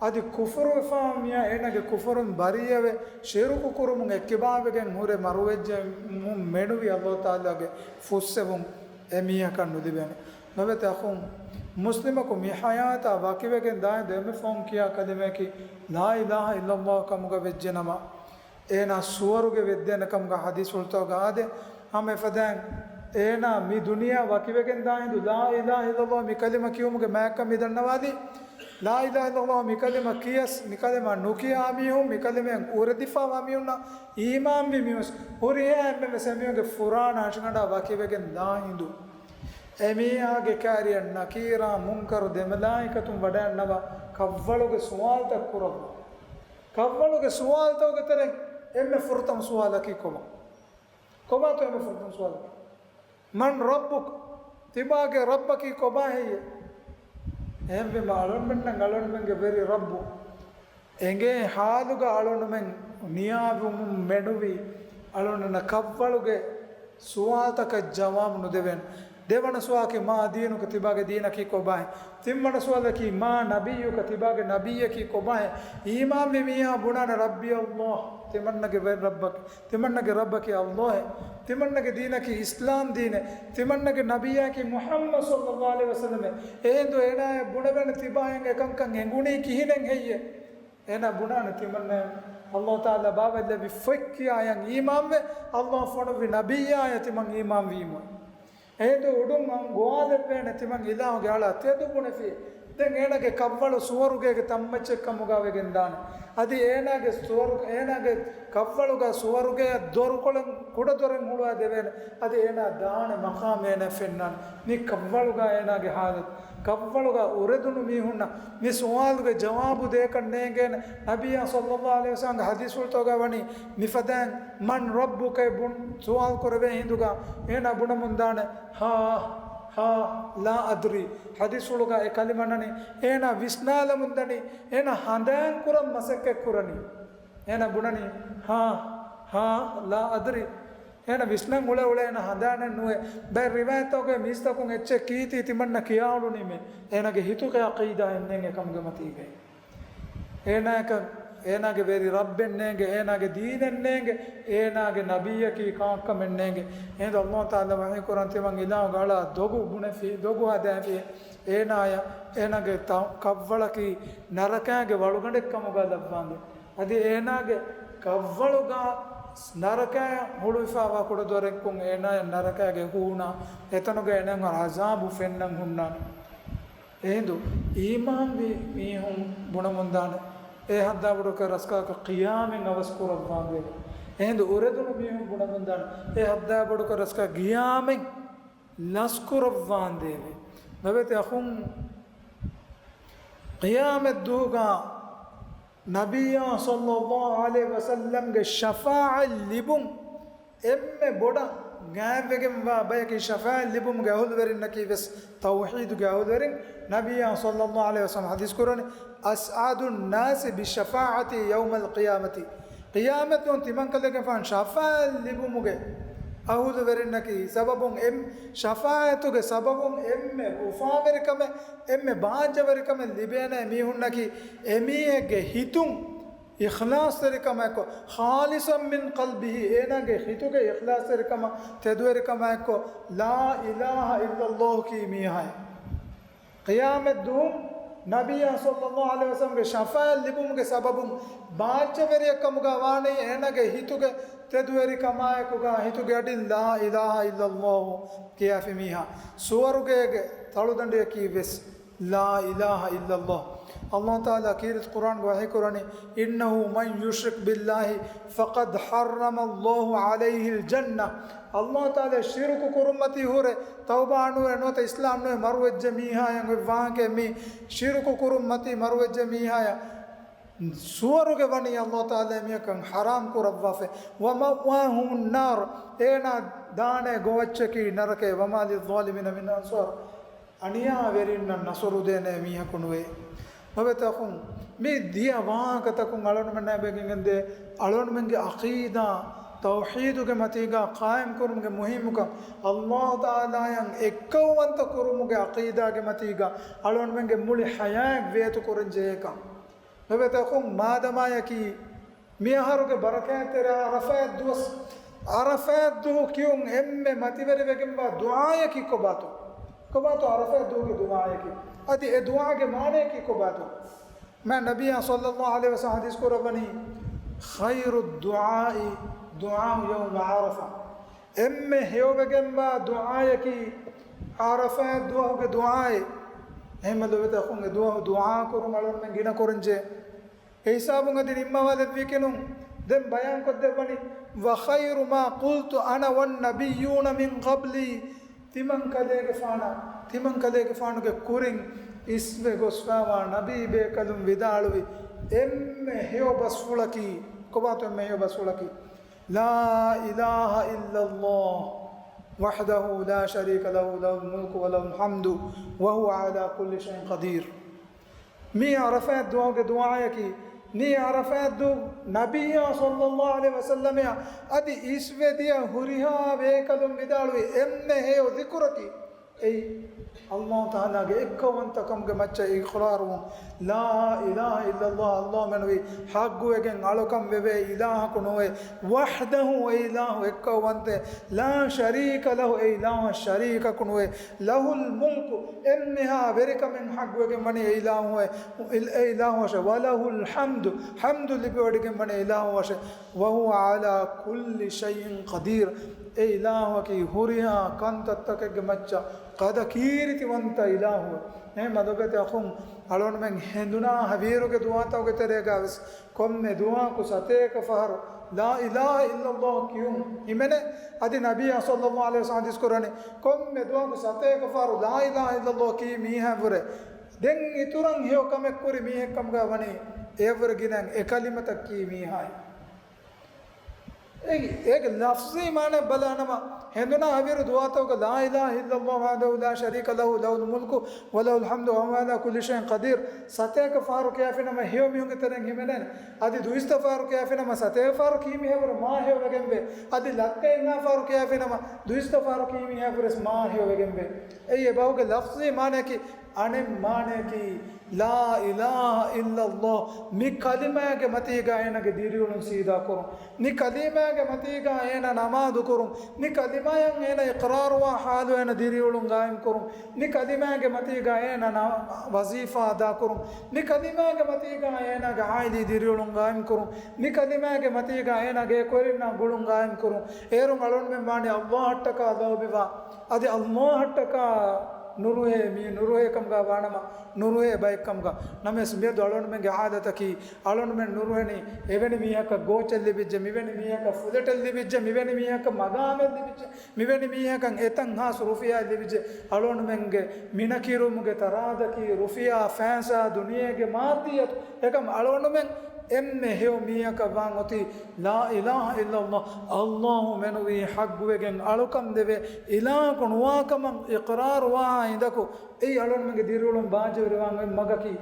އަދި ކުފުރުވެފާ މީހާ އޭނާގެ ކުފުރުން ބަރީއަވެ، ޝިރުކު ކުރުމުން އެއްކިބާވެގެން ހުރެ މަރުވެއްޖެ މެނުވި ﷲ ތަޢާލާގެ ފުއްސެވުން އެ މީހަކަށް ނުލިބޭނެ. ނުވަތަ އަޚުން، މުސްލިމަކު މި ޙަޔާތާ ވަކިވެގެން ދާއިން ދެމެފަހުން ކިޔާ ކަލިމައަކީ لا إله إلا الله ކަމުގަ ވެއްޖެނަމަ، އޭނާ ސުވަރުގެ ވެއްދޭނެ ކަމުގަ ޙަދީޘްފުޅުތަކުގަ އާދޭ. ހަމަ އެފަދައިން އޭނާ މި ދުނިޔެއާ ވަކިވެގެން ދާ ހިނދު لا إله إلا الله މި ކަލިމަ ކިޔުމުގެ މާތްކަން މި ދަންނަވާލީ. لا إله إلا الله މި ކަލިމަ ކިޔަސް، މި ކަލިމަ ނުކިޔާ މީހުން، މި ކަލިމައިން އުރެދިފަވާ މީހުންނަށް އީމާންވި މީހުން ހުރިހާ އެންމެންވެސް އެމީހުންގެ ފުރާނަ އަށިގަނޑާ ވަކިވެގެން ދާ ހިނދު، އެމީހާގެ ކާރިއަށް ނަކީރާ، މުންކަރު ދެ މަލާއިކަތުން ވަޑައިންނަވާ ކަށްވަޅުގެ ސުވާލުތައް ކުރައްވާ. ކަށްވަޅުގެ ސުވާލުތަކުގެ ތެރެއިން އެންމެ ފުރަތަމަ ސުވާލަކީ ކޮބާ؟ ކޮބާތޯ އެންމެ ފުރަތަމަ ސުވާލަކީ؟ من ربك؟ ތިބާގެ ރައްބަކީ ކޮބާ ހެއްޔޭ؟ އެހެންވީމަ އަޅުންމެންނަށް އަޅުންމެންގެ ވެރި ރައްބު އެނގޭ ހާލުގަ އަޅުންމެން ނިޔާވުމުން މެނުވީ އަޅުންނަށް ކަށްވަޅުގެ ސުވާލުތަކަށް ޖަވާބު ނުދެވޭން. ދެވަނަ ސުވާލަކީ ما دينك؟ ތިބާގެ ދީނަކީ ކޮބާހެއް؟ ތިންވަނަ ސުވާލަކީ ما نبيك؟ ތިބާގެ ނަބިއްޔަކީ ކޮބާހެއް؟ އީމާންވި މީހާ ބުނާނެ ربي الله، ތިމަންނަގެ ވެރި ރައްބަކީ، ތިމަންނަގެ ރައްބަކީ ﷲ އޭ، ތިމަންނަގެ ދީނަކީ އިސްލާމް ދީނޭ، ތިމަންނަގެ ނަބިއްޔާއަކީ މުޙައްމަދު ޞައްލައްލާހު ޢަލައިހި ވަސައްލަމޭ. އެހިނދު އޭނާއަށް ބުނެވޭނެ ތިބާ އެކަންކަން އެނގުނީ ކިހިނެއް ހެއްޔޭ؟ އޭނާ ބުނާނެ ތިމަންނަ ﷲ ތަޢާލާ ބާވައިލެއްވި ފޮތް ކިޔާޔަށް އީމާންވެ، ﷲ ފޮނުއްވި ނަބިއްޔާޔަށް ތިމަން އީމާންވީމު. އެހިނދު އުޑުން އަން ގޮވާލެއްވޭނެ ތިމަން އިލާހުގެ އަޅާ ތެދު ބުނެފި. ދެން އޭނާގެ ކަށްވަޅު ސުވަރުގޭގެ ތަންމައްޗެއް ކަމުގަ ވެގެން ދާނެ. އަދި އޭނާގެ ސުވަރު، އޭނާގެ ކަށްވަޅުގަ ސުވަރުގެއަށް ދޮރުކޮޅެއް ކުޑަ ދޮރެއް ހުޅުވައި ދެވޭނެ. އަދި އޭނާ ދާނެ މަޤާމް އޭނާ ފެންނާނެ. މި ކަށްވަޅުގަ އޭނާގެ ޙާލަތު. ކަށްވަޅުގަ އުރެދުނު މީހުންނަށް މި ސުވާލުގެ ޖަވާބު ދޭކަށް ނޭނގޭނެ. ނަބިއްޔާ ޞައްލައްލާހު ޢަލައިހި ވަސައްލަމްގެ ޙަދީޘްފުޅުތަކުގަ ވަނީ މިފަދައިން من ربك ބުން ސުވާލު ކުރެވޭ ހިނދުގަ އޭނާ ބުނަމުން ދާނެ ހާ، ހާ، لا أدري. ޙަދީޘްފުޅުގަ އެ ކަލިމަ ނަނީ އޭނާ ވިސްނާލަމުން ދަނީ އޭނާ ހަނދާން ކުރަން މަސައްކަތް ކުރަނީ. އޭނާ ބުނަނީ ހާ، ހާ، لا أدري. އޭނަ ވިސްނަން އުޅެ އުޅެ އޭނަ ހަނދާނެއް ނުވޭ. ބައެއް ރިވާޔަތްތަކުގައި މީސްތަކުން އެއްޗެއް ކީތީ ތިމަންނަ ކިޔާ އުޅުނީމޭ. އޭނަގެ ހިތުގެ ޢަޤީދާއެއް ނޭނގެ ކަމުގެ މަތީގައި. އޭނާއަކަށް އޭނާގެ ވެރި ރައްބެއް ނޭނގެ، އޭނާގެ ދީނެއް ނޭނގެ، އޭނާގެ ނަބިއްޔަކީ ކާކަމެއް ނޭނގެ. އެހިނދު ﷲ ތަޢާލާ ވަޙީ ކުރަން ތިމަން އިލާހުގެ އަޅާ ދޮގު ބުނެފި، ދޮގު ހަދާފި. އޭނާޔަށް އޭނާގެ ތަ-، ކަށްވަޅަކީ ނަރަކާގެ ވަޅުގަނޑެއް ކަމުގަ ލައްވާނދޭ. އަދި އޭނާގެ ކަށްވަޅުގަ ނަރަކައިން ހުޅުވިފައިވާ ކުޑަދޮރެއްކުން އޭނާޔަށް ނަރަކައިގެ ހޫނާ އެތަނުގަ އޭނާއަށް ޢަޒާބު ފެންނަން ހުންނާނެ. އެހިނދު އީމާންވި މީހުން ބުނަމުންދާނެ، އެ ހައްދާބޮޑުކަށް ރަސްކަލަކަށް ޤިޔާމަތް އަވަސްކުރައްވާނދޭވެ. އެހިނދު އުރެދުނު މީހުން ބުނަމުންދާނެ، އެ ހައްދާބޮޑުކަށް ރަސްކަލަކަށް ޤިޔާމަތް ލަސްކުރައްވާނދޭވެ. ނުވެތި އަޚުން ޤިޔާމަތްދުވަހުގަ ނަބިއްޔާ ޞައްލައްލާހު ޢަލައިހި ވަސައްލަމްގެ ޝަފާޢަތް ލިބުން އެންމެ ބޮޑަށް ގާތްވެގެންވާ ބަޔަކީ، ޝަފާޢަތް ލިބުމުގެ އަހުލުވެރިންނަކީ ވެސް ތައުޙީދުގެ އަހުލުވެރިން. ނަބިއްޔާ ޞައްލައްލާހު ޢަލައިހި ވަސައްލަމް ޙަދީޘް ކުރަނީ، "أسعد الناس بشفاعتي يوم القيامة." ޤިޔާމަތްދުވަހު ތިމަންކަލޭގެފާނު ޝަފާޢަތް ލިބުމުގެ އަހުލުވެރިންނަކީ ސަބަބުން އެން-، ޝަފާޢަތުގެ ސަބަބުން އެންމެ އުފާވެރިކަމެއް، އެންމެ ބާއްޖަވެރިކަމެއް ލިބޭނެ މީހުންނަކީ، އެމީހެއްގެ ހިތުން އިޚްލާޞްތެރިކަމާއެއްކޮށް، "خالصا من قلبه"، އޭނާގެ ހިތުގެ އިޚްލާޞްތެރިކަމާ ތެދުވެރިކަމާއެއްކޮށް، "لا إله إلا الله" ކީ މީހާއެއް. ޤިޔާމަތްދުވަހު ނަބިއްޔާ ޞައްލައްލާހު ޢަލައިހި ވަސައްލަމްގެ ޝަފާޢަތް ލިބުމުގެ ސަބަބުން ބާއްޖަވެރިއެއްކަމުގަ ވާނީ، އޭނާގެ ހިތުގެ ތެދުވެރިކަމާއެކުގަ ހިތުގެ އަޑިން "لا إله إلا الله" ކިޔާފި މީހާ. ސުވަރުގޭގެ ތަޅުދަނޑިއަކީ ވެސް "لا إله إلا الله". ﷲ ތަޢާލާ ކީރިތި ޤުރްއާންގަ ވަޙީ ކުރަނީ، "إنه من يشرك بالله فقد حرم الله عليه الجنة." ﷲ ތަޢާލާ ޝިރުކު ކުރުމަތީ ހުރެ، ތައުބާ ނުވެ، ނުވަތަ އިސްލާމް ނުވެ މަރުވެއްޖެ މީހާޔަށް އޮތް ވާހަކައެއް މީ. ޝިރުކު ކުރުމަތީ މަރުވެއްޖެ މީހާޔަށް ސުވަރުގެ ވަނީ ﷲ ތަޢާލާ މީހަކަށް ޙަރާމް ކުރައްވާފަ. "ومأواهم النار." އޭނާ ދާނެ ގޮވައްޗަކީ ނަރަކައެއް. "وما للظالمين من أنصار." އަނިޔާވެރިންނަށް ނަޞްރު ދޭނެ މީހަކު ނުވޭ. ނުވަތަ އަޚުން، މި ދިޔަ ވާހަކަތަކުން އަޅުގަނޑުމެންނާ ބެގެން ދޭ، އަޅުގަނޑުމެންގެ ޢަޤީދާ، ތައުޙީދުގެ މަތީގަ ޤާއިމް ކުރުމުގެ މުހިއްމުކަން، ﷲ ތަޢާލާޔަށް އެއްކައުވަންތަ ކުރުމުގެ ޢަޤީދާގެ މަތީގަ އަޅުގަނޑުމެންގެ މުޅި ޙަޔާތް ވޭތު ކުރަން ޖެހޭކަން. ނުވަތަ އަޚުން، މާދަމާޔަކީ މި އަހަރުގެ ބަރަކާތްތެރި ޢަރަފާތް ދުވަސް، ޢަރަފާތް ދުވަހު ކިޔުން އެންމެ މަތިވެރިވެގެންވާ ދުޢާޔަކީ ކޮބާތޯ؟ ކޮބާތޯ ޢަރަފާތް ދުވަހުގެ ދުޢާޔަކީ؟ އަދި އެ ދުޢާގެ މާނަޔަކީ ކޮބާތޯ؟ މާތް ނަބިއްޔާ ޞައްލައްލާހު ޢަލައިހި ވަސައްލަމް ޙަދީޘް ކުރައްވަނީ، "خير الدعاء دعاء يوم عرفة." އެންމެ ހެޔޮވެގެންވާ ދުޢާޔަކީ ޢަރަފާތް ދުވަހުގެ ދުޢާއެއް. އެހެންމެ ލޮބުވެތި އަޚުން، އެ ދުވަހު ދުޢާ ކުރުން އަޅުގަނޑުމެން ގިނަ ކުރަންޖެހޭ. އެ ހިސާބުން އަދި ނިންމަވާލެއްވީކިނުން، ދެން ބަޔާންކޮށްދެއްވަނީ، "وخير ما قلت أنا والنبيون من قبلي." ތިމަން ކަލޭގެފާނަށް، ތިމަން ކަލޭގެފާނުގެ ކުރިން އިސްވެ ގޮސްފައިވާ ނަބީ ބޭކަލުން ވިދާޅުވި އެންމެ ހެޔޮ ބަސްފުޅަކީ، ކޮބާތޯ އެންމެ ހެޔޮ ބަސްފުޅަކީ؟ "لا إله إلا الله وحده لا شريك له، له الملك وله الحمد وهو على كل شيء قدير." މީ ޢަރަފާތް ދުވަހުގެ ދުޢާޔަކީ، މީ ޢަރަފާތް ދުވަހު ނަބިއްޔާ ޞައްލައްލާހު ޢަލައިހި ވަސައްލަމައަށް އަދި އިސްވެދިޔަ ހުރިހާ ބޭކަލުން ވިދާޅުވި އެންމެ ހެޔޮ ޛިކުރަކީ، އެއީ ﷲ ތަޢާލާގެ އެއްކައުވަންތަކަމުގެ މައްޗަށް އިޤްރާރުވުން. لا إله إلا الله، ﷲ މެނުވީ ޙައްޤުވެގެން އަޅުކަން ވެވޭ އިލާހަކު ނުވޭ. وحده، އެ އިލާހު އެއްކައުވަންތޭ. لا شريك له، އެ އިލާހަށް ޝަރީކަކު ނުވޭ. له الملك، އެންމެހާ ވެރިކަމެއް ޙައްޤުވެގެން ވަނީ އެ އިލާހުއެ، އެ އިލާހުއަށެ. وله الحمد، ޙަމްދު ލިބިވަޑިގެން ވަނީ އެ އިލާހުއަށެ. وهو على كل شيء قدير، އެ އިލާހުއަކީ ހުރިހާ ކަންތައްތަކެއްގެ މައްޗަށް ޤަދަ ކީރިތިވަންތަ އިލާހުއެއް. އެހެންމަ ލޮބުވެތި އަޚުން، އަޅުގަނޑުމެން ހެނދުނާ ހަވީރުގެ ދުޢާތަކުގެ ތެރޭގަ ވެސް ކޮންމެ ދުޢާއަކު ސަތޭކަ ފަހަރު لا إله إلا الله ކިޔުން ހިމެނޭ. އަދި ނަބިއްޔާ ޞައްލައްލާހު ޢަލައިހި ވަސައްލަމް ޙަދީޘް ކުރަނީ، ކޮންމެ ދުޢާއަކު ސަތޭކަ ފަހަރު لا إله إلا الله ކީ މީހާއަށްވުރެ ދެން އިތުރަށް ހެޔޮ ކަމެއް ކުރި މީހެއްކަމުގަ ވަނީ، އެއަށްވުރެ ގިނައިން އެ ކަލިމަތައް ކީ މީހާއެއް. އޭގެ، އޭގެ ލަފްޒީ މާނަ ބަލާނަމަ، ހެނދުނާ ހަވީރު ދުޢާތަކުގަ لا إله إلا الله وحده لا شريك له، له الملك وله الحمد وهو على كل شيء قدير، ސަތޭކަ ފަހަރު ކިޔާފިނަމަ ހެޔޮ މީހުންގެ ތެރެއިން ހިމެނޭނެ. އަދި ދުއިސައްތަ ފަހަރު ކިޔާފިނަމަ ސަތޭކަ ފަހަރު ކީ މީހާއަށްވުރެ މާ ހެޔޮވެގެންވޭ. އަދި ލައްކައެއްހާ ފަހަރު ކިޔާފިނަމަ ދުއިސައްތަ ފަހަރު ކީ މީހާއަށްވުރެ މާ ހެޔޮވެގެންވޭ. އެއީ އެބަހުގެ ލަފްޒީ މާނަޔަކީ. އަނެއް މާނަޔަކީ، لا إله إلا الله، މި ކަލިމާގެ މަތީގަ އޭނާގެ ދިރިއުޅުން ސީދާކުރުން. މި ކަލިމާގެ މަތީގަ އޭނާ ނަމާދު ކުރުން. މި ކަލިމާޔަށް އޭނާ އިޤްރާރުވާ ޙާލު އޭނާ ދިރިއުޅުން ޤާއިމް ކުރުން. މި ކަލިމާގެ މަތީގަ އޭނާ ނަ-، ވަޒީފާ އަދާކުރުން. މި ކަލިމާގެ މަތީގަ އޭނާގެ ޢާއިލީ ދިރިއުޅުން ޤާއިމް ކުރުން. މި ކަލިމާގެ މަތީގަ އޭނާގެ ކުރިންނާ ގުޅުން ޤާއިމް ކުރުން. އޭރުން އަޅުގަނޑުމެން ވާނީ ﷲ އަށްޓަކާ ލޯބިވާ، އަދި ﷲ އަށްޓަކާ ނުރުހޭ މީ ނުރުހޭ ކަމުގަ ވާނަމަ، ނުރުހޭ ބައެއް ކަމުގަ. ނަމަވެސް މިއަދު އަޅުގަނޑުމެންގެ އާދަތަކީ، އަޅުގަނޑުމެން ނުރުހެނީ އެވެނި މީހަކަށް ގޯޗެއް ލިބިއްޖެ، މިވެނި މީހަކަށް ފުލެޓެއް ލިބިއްޖެ، މިވެނި މީހަކަށް މަގާމެއް ލިބިއްޖެ، މިވެނި މީހަކަށް އެތަން ހާސް ރުފިޔާ ލިބިއްޖެ. އަޅުގަނޑުމެންގެ މިނަކިރުމުގެ ތަރާދަކީ ރުފިޔާ، ފައިސާ، ދުނިޔޭގެ މާއްދިއްޔަތު. އެކަމް އަޅުގަނޑުމެން އެންމެ ހެޔޮ މީހަކަށް ވާން އޮތީ، لا إله إلا الله، އައްލާހު މެނުވީ ޙައްޤުވެގެން އަޅުކަން ދެވޭ އިލާހަކު ނުވާކަމަށް އިޤްރާރުވާ ހިނދަކު، އެއީ އަޅުގަނޑުމެންގެ ދިރިއުޅުން ބާއްޖަވެރިވާން އޮތް މަގަކީ.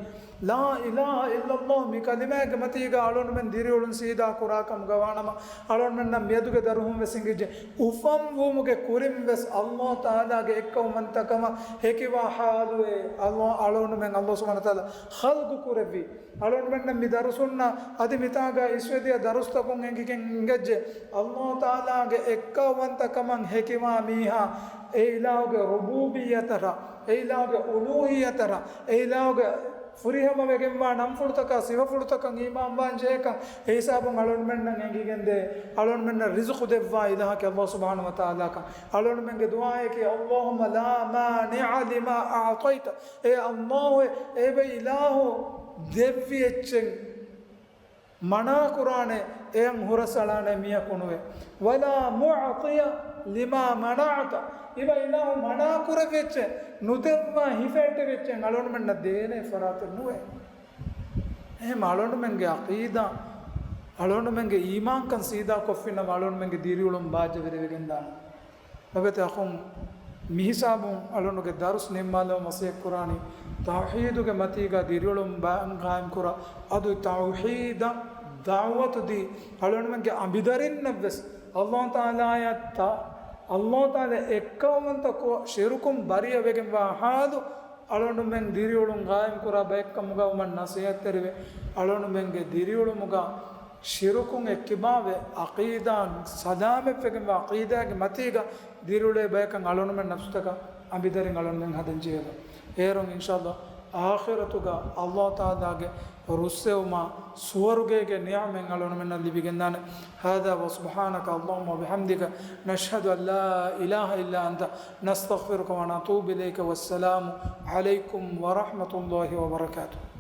لا إله إلا الله މި ކަލިމާގެ މަތީގަ އަޅުގަނޑުމެން ދިރިއުޅުން ސީދާ ކުރާ ކަމުގަ ވާނަމަ، އަޅުގަނޑުމެންނަށް މިއަދުގެ ދަރުހުން ވެސް އިނގިއްޖެ، އުފަންވުމުގެ ކުރިން ވެސް އައްލާހު ތަޢާލާގެ އެއްކައުވަންތަކަމަށް ހެކިވާ ޙާލުއެއް އައްލާ، އަޅުގަނޑުމެން އައްލާހު ސުބްޙާނަހު ވަތަޢާލާ ޚަލްޤު ކުރެއްވީ. އަޅުގަނޑުމެންނަށް މި ދަރުސުންނަށް އަދި މިތާގަ އިސްވެދިޔަ ދަރުސްތަކުން އެނގިގެން އިނގެއްޖެ، އައްލާހު ތަޢާލާގެ އެއްކައުވަންތަކަމަށް ހެކިވާ މީހާ އެ އިލާހުގެ ރުބޫބިއްޔަތަށް، އެ އިލާހުގެ އުލޫހިއްޔަތަށް، އެ އިލާހުގެ ފުރިހަމަވެގެންވާ ނަންފުޅުތަކާ ސިފަފުޅުތަކަށް އީމާންވާން ޖެހޭކަން އެ ހިސާބުން އަޅުގަނޑުމެންނަށް އެނގިގެންދޭ. އަޅުގަނޑުމެންނަށް ރިޒުޤު ދެއްވާ އިލާހަކީ އައްލާހު ސުބްޙާނަހު ވަތަޢާލާކަން. އަޅުގަނޑުމެންގެ ދުޢާއަކީ، اللهم لا مانع لما أعطيت، އޭ އައްލާހު، އެބަ އިލާހު ދެއްވި އެއްޗެއް މަނާކުރާނެ، އެޔަށް ހުރަސްއަޅާނެ މީހަކު ނުވޭ. ولا معطي لما منعت، އިބަ އިލާހު މަނާކުރެއްވި އެއްޗެއް، ނުދެއްވާ ހިފެހެއްޓެވި އެއްޗެއް އަޅުގަނޑުމެންނަށް ދޭނެ ފަރާތެއް ނުވޭ. އެހެން އަޅުގަނޑުމެންގެ ޢަޤީދާ، އަޅުގަނޑުމެންގެ އީމާންކަން ސީދާކޮށްފިނަމަ އަޅުގަނޑުމެންގެ ދިރިއުޅުން ބާއްޖަވެރިވެގެންދާނެ. ލޮބުވެތި އަޚުން، މިހިސާބުން އަޅުގަނޑުގެ ދަރުސް ނިންމާލަމުން ވަޞިއްޔަތްކުރާނީ، ތައުޙީދުގެ މަތީގަ ދިރިއުޅުން ބަ-، ޤާއިމްކުރާ، އަދު ތައުޙީދަށް ދަޢުވަތު ދީ، އަޅުގަނޑުމެންގެ އަނބިދަރިންނަށްވެސް އައްލާހު ތަޢާލާއަށް ތަ-، އައްލާހު ތަޢާލާ އެއްކައުވަންތަކޮށް ޝިރުކުން ބަރީއަވެގެންވާ ޙާލު، އަޅުގަނޑުމެން ދިރިއުޅުން ޤާއިމްކުރާ ބައެއްކަމުގަ ވުމަށް ނަޞޭޙަތްތެރިވެ، އަޅުގަނޑުމެންގެ ދިރިއުޅުމުގަ ޝިރުކުން އެއްކިބާވެ، ޢަޤީދާ ސަލާމަތްވެގެންވާ ޢަޤީދާގެ މަތީގަ ދިރިއުޅޭ ބަޔަކަށް އަޅުގަނޑުމެން ނަފްސުތަކަށް އަނބިދަރިން އަޅުގަނޑުމެން ހަދަން ޖެހޭ. އޭރުން އިންޝާﷲ އާޚިރަތުގަ ﷲ ތަޢާލާގެ ރުއްސެވުމާ ސުވަރުގޭގެ ނިޢުމަތް އަޅުގަނޑުމެންނަށް ލިބިގެންދާނެ. هذا وسبحانك اللهم وبحمدك، نشهد أن لا إله إلا أنت، نستغفرك ونتوب إليك، والسلام عليكم ورحمة الله وبركاته.